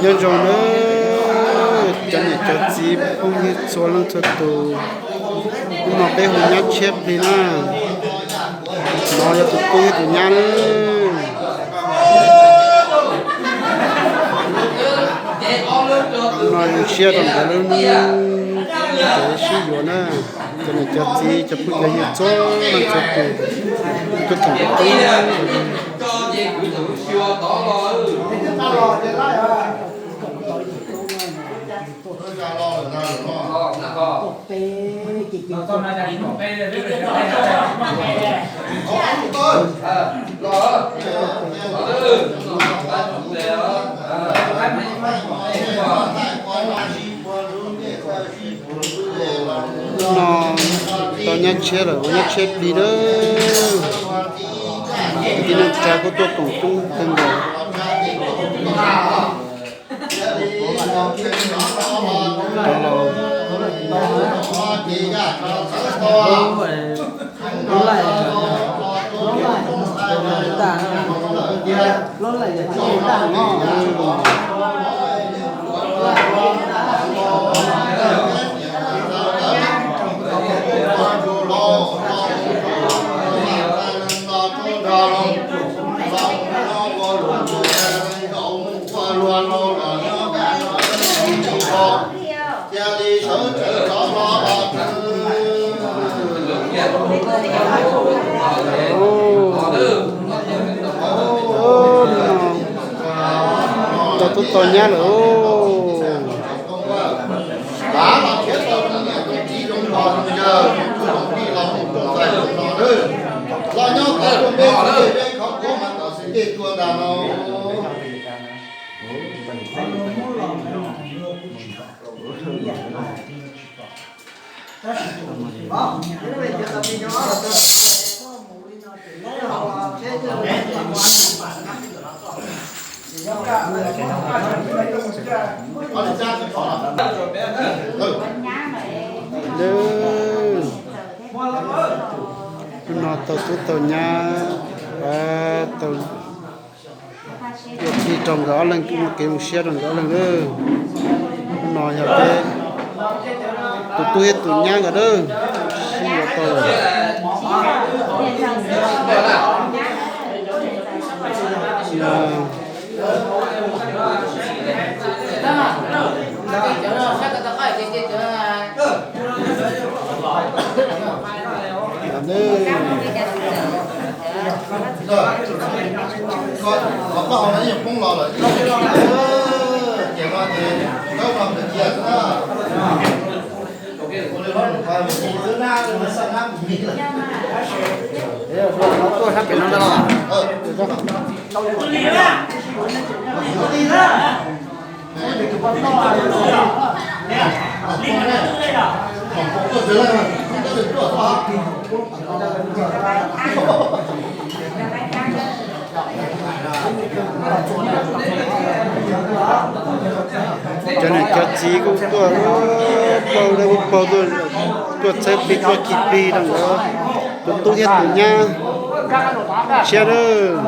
Nyob zoo nawb cov niam cov txiv phooj ywg txhua leej txhua tus, hnub no peb hu nyab tshiab plig na. No yog tus tub thiab tus nyab nawb. No zoo siab rau nkawd lub hnub kev sib yuav na. Cov niam cov txiv cov phooj cov ywg txhua leej txhua tus tuaj koom tub. No tau nyab tshiab lawm, ua nyab tshiab plig nawb. Kwv tij neej tsa kuj tuaj koom tub kawg nkaus. Cov laus. Tau tub tau nyab lawm. Hnub no tau tub tau nyab, tau ua plig rau nkawd ob leeg, muaj kev zoo siab rau nkawd ob leeg lawm. Hnub no yog peb tus tub thiab tus nyab nkawd lawm, sib yuav tau lawm. Tuaj sab pem no ntag los. Cov niam cov txiv kuj tuaj, paug, paug tuaj, tuaj txhawb plig tuaj kis plig rau nkawd tus tub thiab tus nyab tshiab lawm.